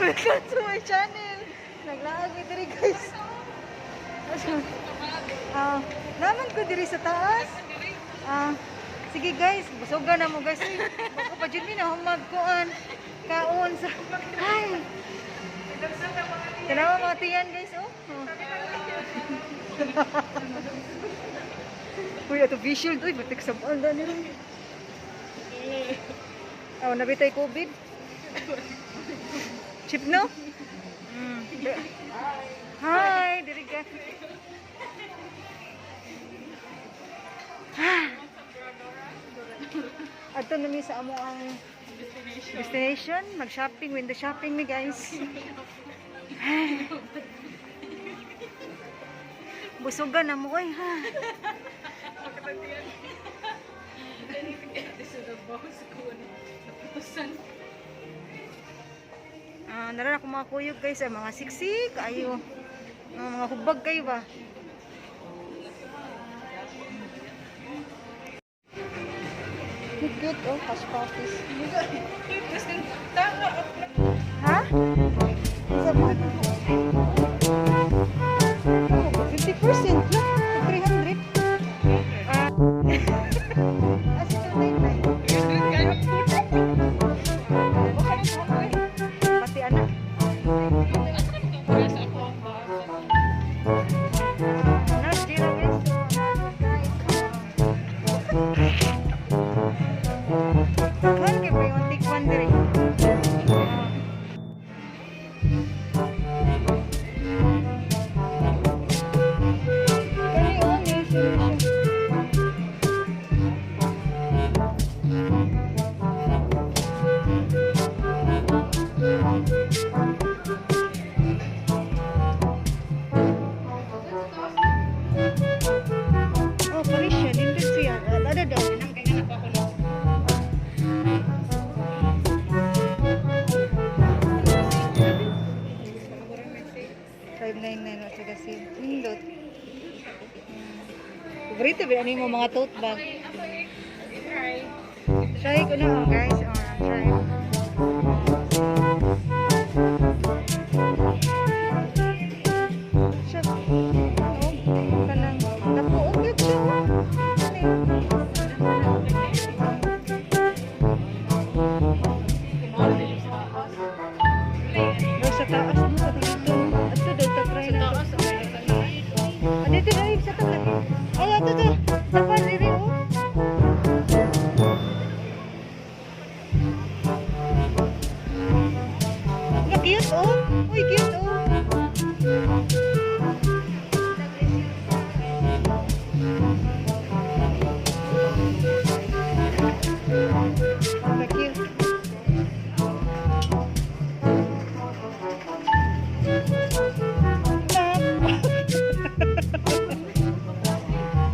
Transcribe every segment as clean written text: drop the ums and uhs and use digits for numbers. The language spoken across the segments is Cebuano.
Welcome to my channel. Naglaag mi diri, guys. Ah, naman ko diri sa taas. Ah, sige guys, busoga na mo, guys. Uy, bako pa jud mi na magkuan kaon sa ay. Tanawa mga tiyan, guys, oh. Oh. Uy, ato visual, uy, batik sa banda nila. Oh, nabitay COVID. Chip no? Hi, diri ka. Ah. Ato na mi sa amo ang destination, mag-shopping, window shopping mi, guys. Busugan na mo oy ha. Ah, nara ako mga kuyog, guys, ang mga siksik ayo. Mga hubag kayo ba? Cute oh, cash puppies. Ha? Sa ba? Oh, 50% lang. 300. Ah. Ah, 299. Pati anak. Nurse Gina, guys. Kan kay pa yung tikwan diri. Kani oh, ni siya. Oh, Parisian, nindot siya. Ada daw. 599 at saka si nindot. Paborito ba ano yung mga tote bag? Try ko na oh, guys. Oh, try. Siya. Oh, kanang naku, oh, cute siya. Oh. Ano yun? No, sa taas no, pati dito. Ato daw, ta-try na. Ah, dito na, sa taas. Ay, ato to. Tapan, diri, oh. Nga, cute, oh. Uy, cute, oh. Nga, cute.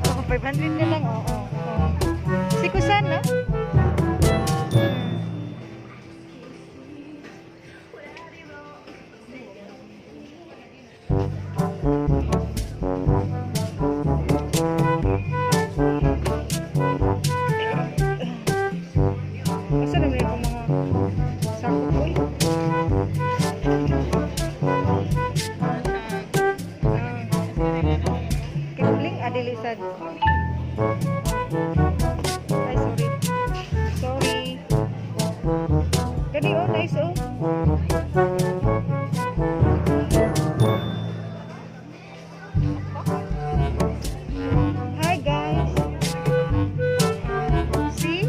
Oh, 500 na lang, oo. Oh, oh. Si Kusan, na? Asa naman yung mga sako ko eh? Ah. Kipling Adilisad. Ay, sorry. Sorry. Kani oh, nice oh. Hi guys. See?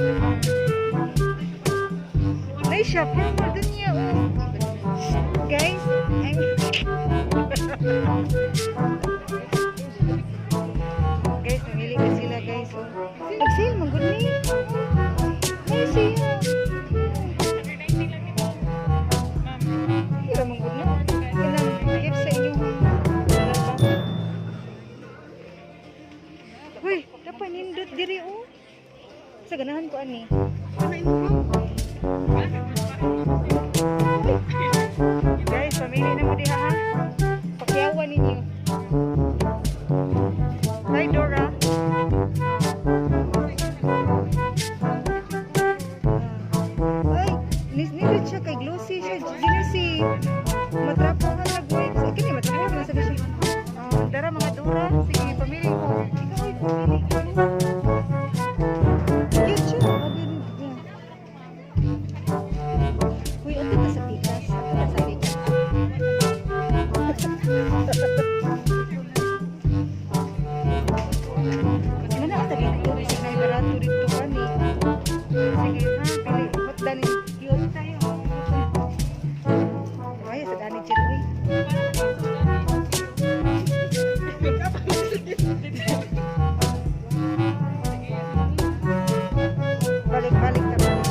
Nice siya. Formal dun niya oh. Guys, I'm Guys, namili ka sila, guys. Oh. Nag-sale, man gud ni. Nice siya. Kira man gud na. Kanang gift sa inyo. Wala ba? Uy, dapat nindot diri oh. Sa ganahan ko ani. Guys, pamili na mo diha ha. Pakyawan ninyo. Hi, Dora. Ay, nindot siya kay glossy. Kay matrapuhan nag wipes. Ay, kini matrapuhan na sa siya. Oh, dara mga dura. Sige, pamili ko. Ikaw ay pamili ko. Cute siya. Bagay ni yeah. Uy, ato ta sa pikas. Ato ta sa pikas. Ano na ata dito? Bisag na barato dito kani. Sige ha, pili. Ba't dani? Cute tayo. Ay, sa dani chill uy. Balik-balik ta balik.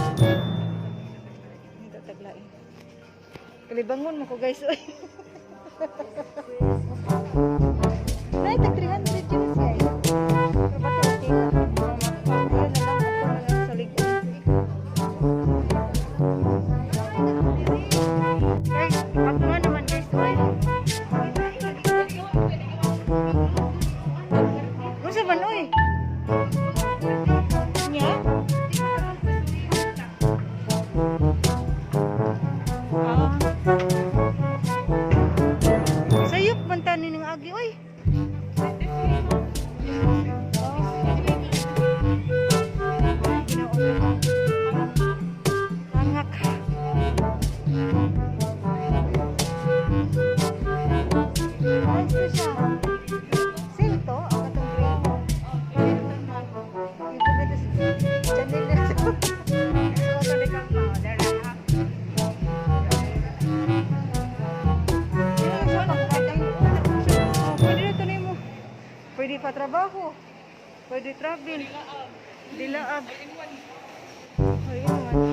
Ito taglain. Kalibangon mo ko, guys, uy. Nay, tag 300 yun siya eh. Pero ba't okay na? Ayun na lang, ako na lang sa likod. Guys, ako nga naman, guys, uy. Unsa man uy? Nya? Ah. Sayop man tani ng agi oy. Ay, Ginoo. Hangak. Nice to siya. Sale to, ang katong gray. Yung ito si Chanel na ito. Oh, pwede na ito na mo. Pwede pa trabaho. Pwede travel. Dilaab. Ay, ano man.